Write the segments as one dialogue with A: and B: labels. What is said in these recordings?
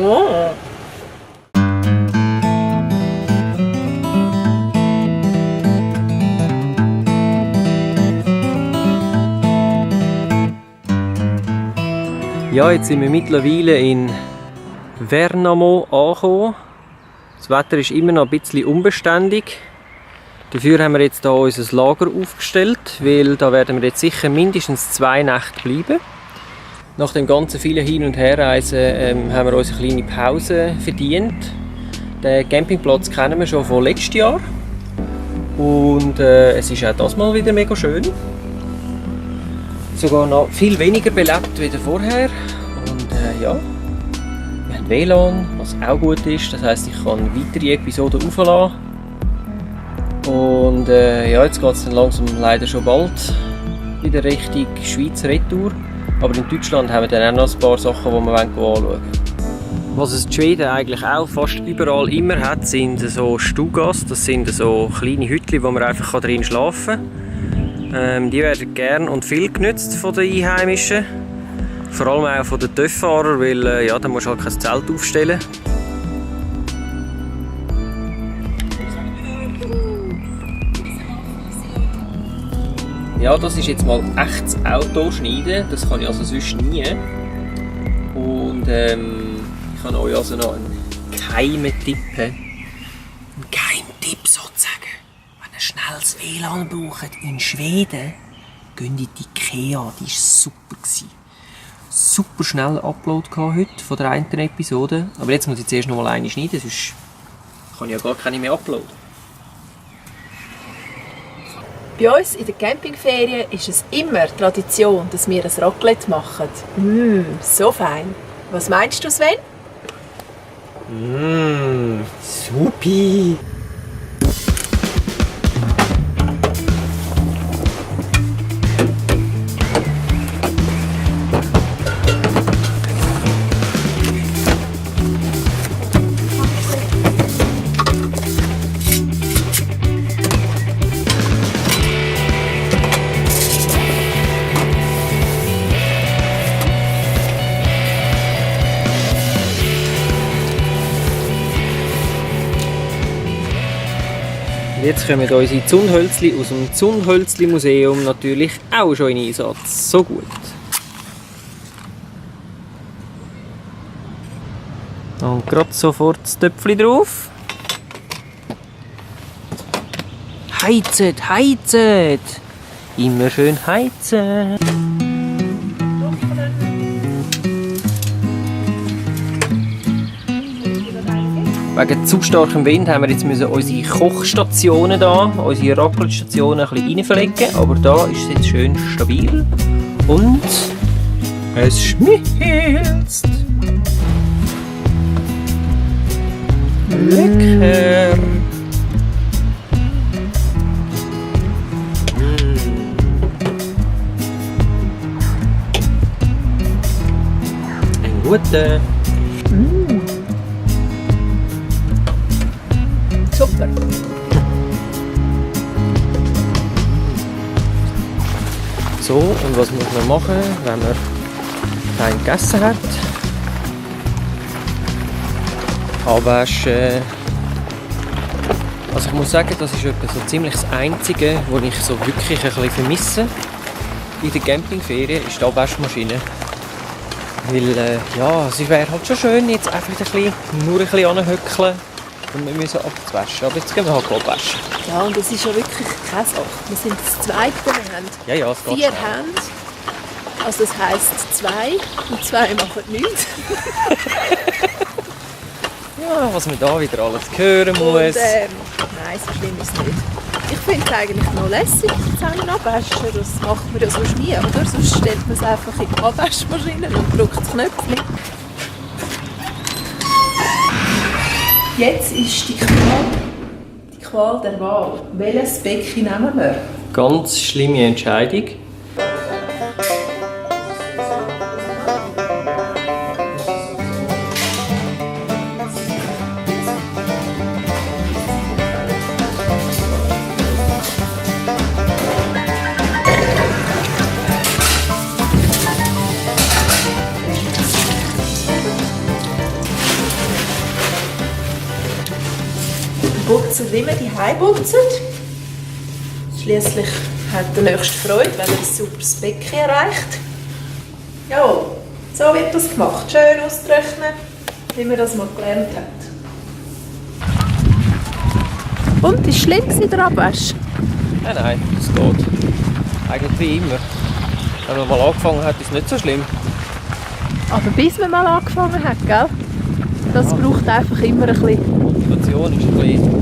A: Oh. Ja, jetzt sind wir mittlerweile in Vernamo angekommen. Das Wetter ist immer noch ein bisschen unbeständig. Dafür haben wir jetzt hier unser Lager aufgestellt, weil da werden wir jetzt sicher mindestens 2 Nächte bleiben. Nach dem ganzen vielen Hin- und Herreisen haben wir uns eine kleine Pause verdient. Den Campingplatz kennen wir schon von letztes Jahr. Und es ist auch das Mal wieder mega schön. Sogar noch viel weniger belebt wie vorher. Und ja, wir haben WLAN, was auch gut ist. Das heisst, ich kann weitere Episoden aufladen. Und ja, jetzt geht es dann langsam leider schon bald wieder Richtung Schweiz Retour. Aber in Deutschland haben wir dann auch noch ein paar Sachen, die wir anschauen wollen. Was es in Schweden eigentlich auch fast überall immer hat, sind so Stugas. Das sind so kleine Hütchen, wo man einfach drin schlafen kann. Die werden gern und viel genutzt von den Einheimischen. Vor allem auch von den TÜV-Fahrern, weil ja, da musst du halt kein Zelt aufstellen. Ja, das ist jetzt mal echtes Autoschneiden, das kann ich also sonst nie. Und ich kann euch also noch einen geheimen Tipp, sozusagen. Wenn ihr schnelles WLAN braucht in Schweden, geht in die IKEA, die war super. Super schnell Upload heute von der einen Episode. Aber jetzt muss ich zuerst noch mal eine schneiden, sonst kann ich ja gar keine mehr uploaden.
B: Bei uns in der Campingferien ist es immer Tradition, dass wir ein Raclette machen. So fein. Was meinst du, Sven?
A: Supi! Jetzt kommen unsere Zunhölzli aus dem Zunhölzli-Museum natürlich auch schon in Einsatz. So gut. Und gerade sofort das Töpfli drauf. Heizet, heizet! Immer schön heizen! Wegen zu starkem Wind haben wir jetzt unsere Kochstationen da, unsere Raclette-Stationen ein bisschen reinverlegen. Aber da ist es jetzt schön stabil und es schmilzt. Lecker! Ein guter.
B: Super.
A: So, und was muss man machen, wenn man kein gegessen hat? Abwaschen. Also ich muss sagen, das ist etwa so ziemlich das Einzige, was ich so wirklich ein bisschen vermisse in der Campingferien, ist die Abwaschmaschine. Weil ja, es wäre halt schon schön, jetzt einfach nur ein bisschen anhöckeln. Und wir müssen abwaschen. Aber jetzt gehen wir halt abwaschen.
B: Ja, und das ist ja wirklich keine Sache. Wir sind das Zweite, wir haben
A: Ja, es geht
B: 4 Hände. Also das heisst 2 und 2 machen nichts.
A: Ja, was man da wieder alles hören muss.
B: Und, nein, so schlimm ist es nicht. Ich finde es eigentlich noch lässig, zusammen abwaschen. Das macht man ja sonst nie, oder? Sonst stellt man es einfach in die Abwaschmaschine und drückt das Knöpfchen. Jetzt ist die Qual der Wahl. Welches Becken nehmen wir?
A: Ganz schlimme Entscheidung.
B: putzen, wie man die putzt. Schliesslich hat der Nächste Freude, wenn er ein sauberes Becken erreicht. Ja, so wird das gemacht. Schön austrocknen, wie man das mal gelernt hat. Und, ist es schlimm, der Abwasch?
A: Nein, das geht. Eigentlich wie immer. Wenn man mal angefangen hat, ist es nicht so schlimm.
B: Aber bis man mal angefangen hat, gell? Das braucht einfach immer ein bisschen...
A: Motivation ist ein bisschen...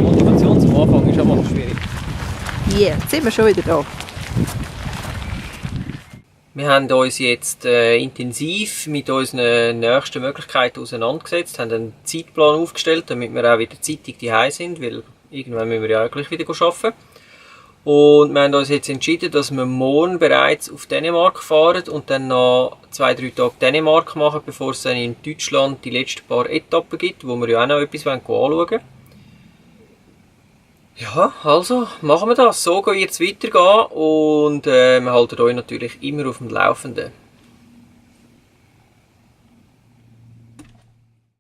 A: Motivation zum Anfang ist aber schwierig.
B: Jetzt sind wir schon wieder da.
A: Wir haben uns jetzt intensiv mit unseren nächsten Möglichkeiten auseinandergesetzt, haben einen Zeitplan aufgestellt, damit wir auch wieder zeitig daheim sind, weil irgendwann müssen wir ja auch gleich wieder arbeiten. Und wir haben uns jetzt entschieden, dass wir morgen bereits auf Dänemark fahren und dann noch 2-3 Tage Dänemark machen, bevor es dann in Deutschland die letzten paar Etappen gibt, wo wir ja auch noch etwas anschauen wollen. Ja, also machen wir das. So wird es weitergehen und wir halten euch natürlich immer auf dem Laufenden.